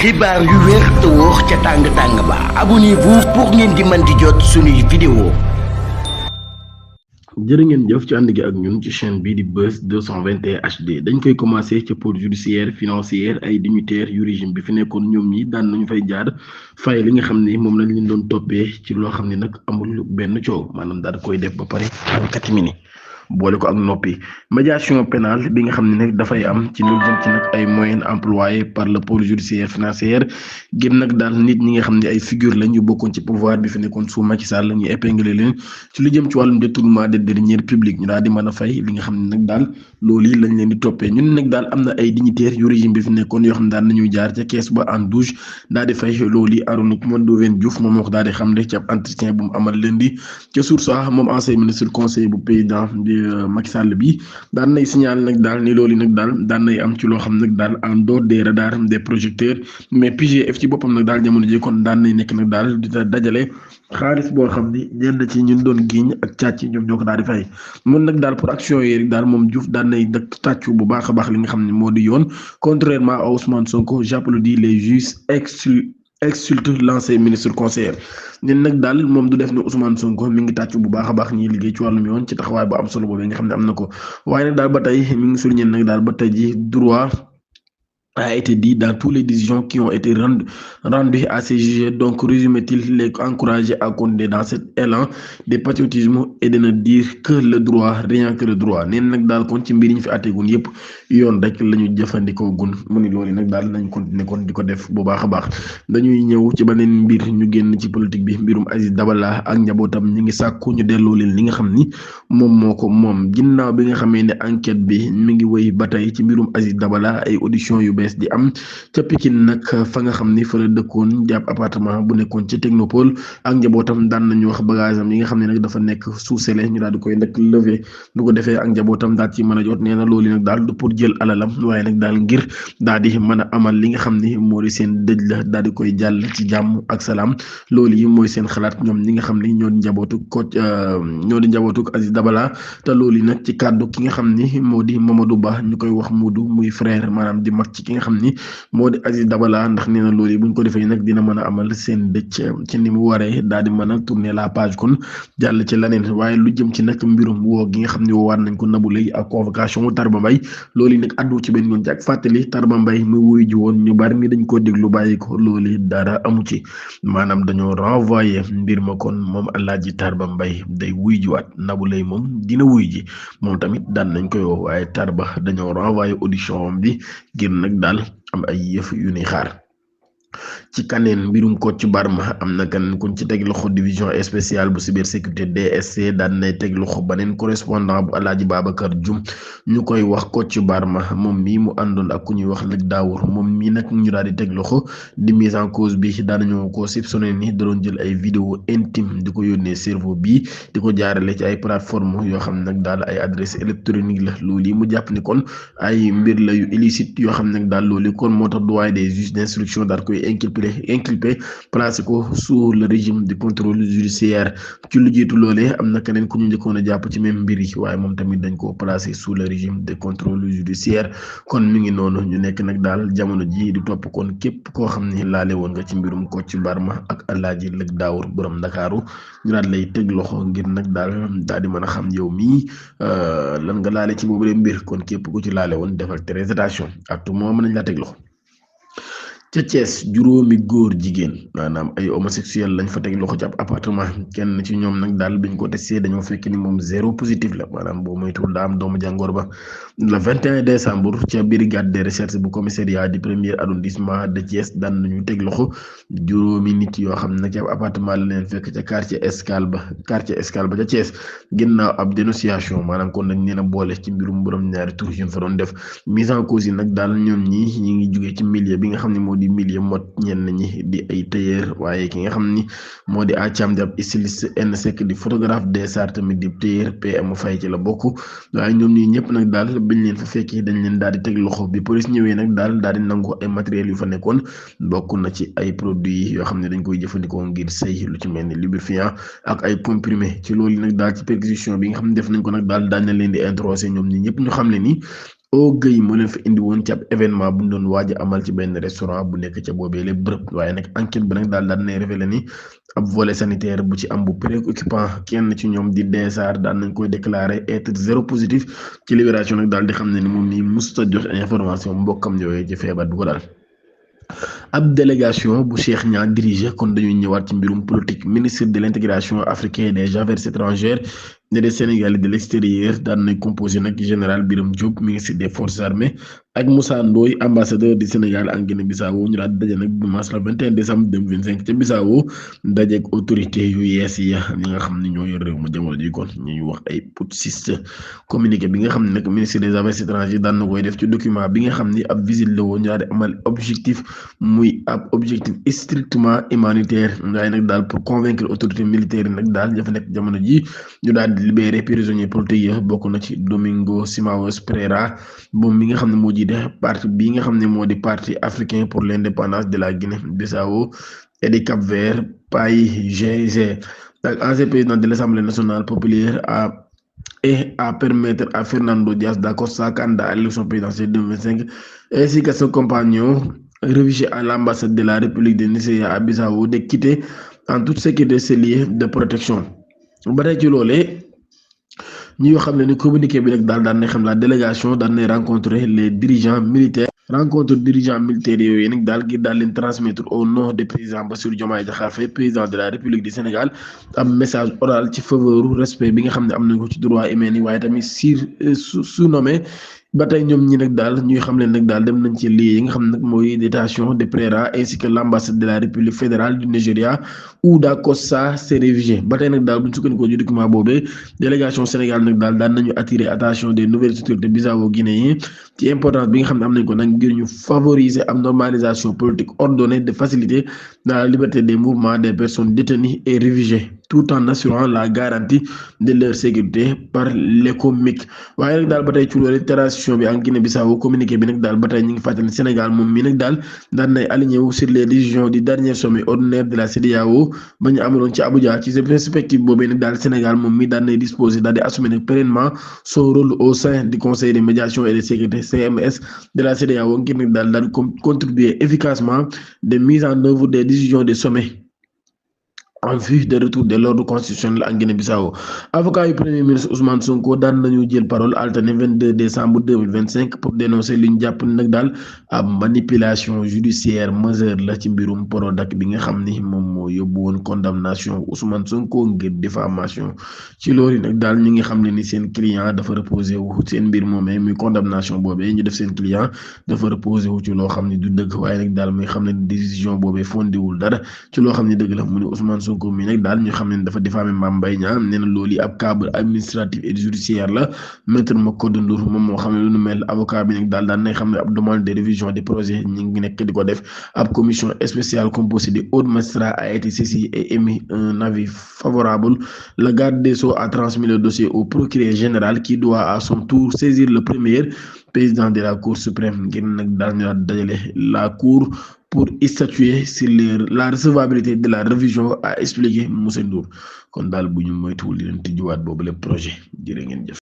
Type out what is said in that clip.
xibaar yu wér te wóor ca tàng ba abonnez-vous pour ngeen di mën di jot suñuy vidéo. jërë ngeen jëf ci ànd gi ak ñun ci chaîne bii di Buzz 221 HD dañ koy commencé ca pôle judiciaire financière ay dignitaires yu régime bi fi nekkoon ñoom ñi daan nañu fay jaar fay li nga xam ne moom lañ leen doon toppee ci loo xam ne nag amul benn coow maanaam daal koy def ba pare en catimini boole ko ak noppi médiation pénale bi nga xam ne nag dafay am ci lu jëm ci nag ay moyens employés par le pôle judiciaire financière ngir nag daal nit ñi nga xam ne ay figure lañ ñu bokkoon ci pouvoir bi fi nekkoon sous Macky Sall ñu épinglé leen ci lu jëm ci wàllum détournement des deniers publics ñu daal di mën a fay li nga xam ne nag daal loolu yi lañ leen di toppee ñun nag daal am na ay dignitaires yu régime bi fi nekkoon yoo xam ne daal nañuy jaar ca kees ba en douche daal di fay loolu yi Arouna Ndoffène Diouf moom moo ko daal di xamle ci ab entretien bu mu amal leen di ca source moom ancien ministre conseiller bu président Macky Sall bi daan nay signal nag daal ni loolu nag daal daan nay am ci loo xam nag daal en dehors des radars des projecteurs mais PGF ci boppam nag daal jamono ji kon daan nay nekk nag daal di dajale xaalis boo xam ni ñenn ci ñun doon giiñ ak càcc ñoom ñoo ko daal di fay mun nag daal pour action yi rek daal moom Diouf daan nay dëkk tàccu bu baax a baax li nga xam ne moo di yoon contrairement à Ousmane Sonko j'applaudis les juges exsulte l'ancien ministre conseiller ñun nag daal moom du def ne Ousmane Sonko mi ngi tàccu bu baax a baax ñiy liggéey ci wàllum yoon ci taxawaay bu am solo boobu nga xam ne am na ko waaye nag daal ba tey mi ngi souligné nag daal ba tey ji droit a été dit dans toutes les décisions qui ont été rendues à ces juges. Donc, résume-t-il, les encourager à continuer dans cet élan de patriotisme et de ne dire que le droit, rien que le droit. Neen nag daal kon ci mbir ñu fi àtteegun yëpp yoon rek la ñu jëfandikoo gun mu ni loolu nag daal nañ continuer kon di ko def bu baax a baax dañuy ñëw ci beneen mbir ñu génn ci politique bi mbirum Aziz Dabala ak njabootam ñu ngi sàkku ñu delloo leen li nga xam ni moom moo ko moom ginnaaw bi nga xamee ne enquête bi mi ngi wéy ba tey ci mbirum Aziz Dabala ay audition yu bees di am ca Pikine nag fa nga xam ni fa la dëkkoon jàpp appartement bu nekkoon ci Technopole ak njabootam daan nañu wax bagage am yi nga xam ne nag dafa nekk sous scellé ñu daal di koy nag lever bu ko defee ak njabootam daal ci mën a jot nee na loolu nag daal du pour jël alalam waaye nag daal ngir daal di mën a amal li nga xam ni moo di seen dëj la daal di koy jàll ci jàmm ak salaam loolu yi mooy seen xalaat ñoom ñi nga xam ni ñoo di njabootu Aziz Dabala te loolu yi nag ci kàddu ki nga xam ni moo di Mamadou Ba ñu koy wax Moodu muy frère maanaam di mag ci ki nga xam ni moo di Aziz Dabala ndax nee na loolu yi buñ ko defee nag dina mën a amal seen dëcc ci ni mu waree daal di mën a tourner la page kon jàll ci leneen waaye lu jëm ci nag mbirum woo gi nga xam ne woowaat nañ ko Nabou Leye ak convocation Tarba Mbaye loolu yi nag àddu ci benn yoon ci ak fàttali Tarba Mbaye mu wuy ji woon ñu bari ni dañ koo déglu bàyyi ko loolu dara amu ci maanaam dañoo renvoyé mbir ma kon moom Alaaji Tarba Mbaye day wuy jiwaat Nabou Leye moom dina wuy ji moom tamit daan nañ koy woo waaye Tarba dañoo renvoyé audition bi ngir nag daal am ay yëf yu ni xaar ci kaneen mbirum Kocc Barma am na kan kuñ ci teg loxo division spéciale bu cybersécurité DSC daan nay teg loxo beneen correspondant bu Alaaji Babacar Dioum ñu koy wax Kocc Barma moom mii mu àndoon ak ku ñuy wax Lëg Daawur moom mii nag ñu daal di teg loxo di mise en cause bi daanañu ko soupçonné ni da doon jël ay vidéo intime di ko yónnee cerveau bii di ko jaarale ci ay plateforme yoo xam nag daal ay adresse électronique la loolu yi mu jàpp ni kon ay mbir la yu illicite yoo xam nag daal loolu kon moo tax doyen des juges d'instruction daal koy inculpé placé ko sous le régime de contrôle judiciaire ci lu jiitu loolee am na keneen ku ñu njëkkoon a jàpp ci même mbir yi waaye moom tamit dañ ko placé sous le régime de contrôle judiciaire kon mi ngi noonu ñu nekk nag daal jamono ji di topp kon képp koo xam ne laale woon nga ci mbirum Kocc Barma ak Alaaji Lëg Daawur borom Ndakaaru ñu daal lay teg loxo ngir nag daal di mën a xam yow mii lan nga laale ci boobu mbir kon képp ku ci laale woon defal très attention ak tout moment mën nañ laa teg loxo. ca Thiès juróomi góor jigéen maanaam ay homosexuel lañ fa teg loxo ci ab appartement kenn ci ñoom nag daal biñ ko testé dañoo fekk ni moom zéro positif la maanaam boo moytuwul daa am doomu jàngoor ba le 21 décembre ca brigade de recherche bu commissariat du premier arrondissement de Thiès daan nañu teg loxo juróomi nit yoo xam ne ci ab appartement la leen fekk ca quartier Escale ba ca Thiès ginnaaw ab dénonciation maanaam kon dañ leen a boole ci mbirum borom ñaari tur yu fa doon def mise en cause yi nag daal ñoom ñi ngi jugee ci milieu bi nga xam ne moo di milieu mot ñenn ñi di ay tailleur waaye ki nga xam ni moo di Acam di ab styliste Nsek di photographe des arts tamit di tailleur PM Faye ci la bokk waaye ñoom ñi ñëpp nag daal biñ leen fa fekkee dañ leen daal di teg loxo bi police ñëwee nag daal di nangu ay matériels yu fa nekkoon bokk na ci ay produits yoo xam ne dañ koy jëfandikoo ngir sëy lu ci mel ni lubrifiant ak ay comprimé ci loolu nag daal ci perquisition bi nga xam ne def nañ ko nag daal daañ na leen di introsé ñoom ñi ñëpp ñu xam ne ni Gueye moo leen fa indi woon ci ab événement bu ñu doon waaj a amal ci benn restaurant bu nekk ca boobee la bërëb waaye nag enquête bi nag daal nay révélé ni ab volet sanitaire bu ci am bu préoccupant kenn ci ñoom di Densar daan nañ koy déclaré être zéro positif ci Libération nag daal di xam ne ni moom nii musta jox information mbokkam yooyu ci feebar bi ko daal. ab délégation bu Cheikh Niang dirigé kon dañuy ñëwaat ci mbirum politique ministre de l'intégration africaine et des affaires étrangères ne des Sénégalais de l'extérieur daan nañ composé nag général Birame Diop ministre des forces armées ak Moussa Ndoye ambassadeur du Sénégal en Guinée-Bissau ñu daal di daje nag dimanche le 21 décembre 2025 ca Bissau dajeeg autorité yu yees yi ñi nga xam ne ñoo yor réew ma jamono ji kon ñuy wax ay putschistes communiqué bi nga xam ne nag ministre des affaires étrangères daan na koy def ci document bi nga xam ni ab visite la woon ñu daal di amal objectif muy ab objectif strictement humanitaire waaye nag daal pour convaincre autorité militaire yi nag daal jafe nekk jamono ji ñu daal di libérer prisonniers politiques yi bokk na ci Domingo Simões Pereira moom mi nga xam ne moo jiite parti bi nga xam ne moo di parti africain pour l'indépendance de la Guinée-Bissau et du Cap-Vert PAIGC ak ancien président de l'Assemblée nationale populaire à permettre à Fernando Dias da Costa, candidat à l'élection présidentielle 2025, ainsi qu'à son compagnon réfugié à l'ambassade de la République de Nigeria à Bissau de quitter en toute sécurité ses lieux de protection. ba tey ci loolee ñi yoo xam ne ni communiqué bi nag daal daan na xam la délégation daan na rencontrer les dirigeants militaires yooyu nag daal ngir daal leen transmettre au nom du président Bassirou Diomaye Diakhar Faye président de la République du Sénégal am message oral ci faveur respect bi nga xam ne am nañ ko ci droit humain yi waaye tamit surnommé ba tey ñoom ñi nag daal ñuy xam leen nag daal dem nañ ci lii yi nga xam ne nag mooy détention de Pereira ainsi que l'ambassade de la République fédérale du Nigeria où da Costa s'est réfugié ba tey nag daal bu ñu sukkandikoo ci document boobee délégation Sénégal nag daal daan nañu attirer attention des nouvelles autorités bissau-guinéennes ci importance bi nga xam ne am nañ ko nag ngir ñu favoriser am normalisation politique ordonnée de faciliter la liberté des mouvements des personnes détenues et réfugiées tout en assurant la garantie de leur sécurité par l'ECOMIG waaye nag daal ba tey ci loolu transition bi en Guinée-Bissau communiqué bi nag daal ba tey ñu ngi fàttali Sénégal moom mii nag daal daan nay aligné wu sur les décisions du dernier sommet ordinaire de la CEDEAO ba ñu amaloon ci Abuja ci perspective boobee nag daal Sénégal moom mii daan nay disposé daal di assumer nag pleinement son rôle au sein du conseil de médiation et de sécurité CMS de la CEDEAO ngir nag daal contribuer efficacement de mise en œuvre des décisions des sommets en vue de retour de l'ordre constitutionnel en Guinée-Bissau avocat yu premier ministre Ousmane Sonko daan nañu jël parole alterné 22 décembre 2025 pour dénoncer li ñu jàpp nag daal ab manipulation judiciaire majeure la ci mbirum Prodac bi nga xam ni moom moo yóbbu woon condamnation Ousmane Sonko ngir diffamation ci loolu nag daal ñu ngi xam ne ni seen client dafa reposé wu seen mbir moomee muy condamnation boobee ñu def seen client dafa reposé wu ci loo xam ni du dëgg waaye nag daal muy xam ne décision boobee fondéwul dara ci loo xam ni dëgg la mu ne Ousmane Sonko mi nag daal ñu xam ne dafa diffamé Mame Mbaye Niang nee na loolu yi ab cadre administratif et judiciaire la maître Macodou Ndour moom moo xam ne lu nu mel avocat bi nag daal daan nay xam ne ab demande de révision des projets ñi ngi nekk di ko def ab commission spéciale composée de hauts magistrats a été saisie et émis un avis favorable. Le garde des Sceaux a transmis le dossier au procureur général qui doit à son tour saisir le premier président de la Cour suprême ngir nag daal ñu dajale la Cour pour statuer sur la recevabilité de la révision a expliqué Moussa Ndour kon daal bu ñu moytuwul di leen tijjiwaat boobu le projet jërë ngeen jëf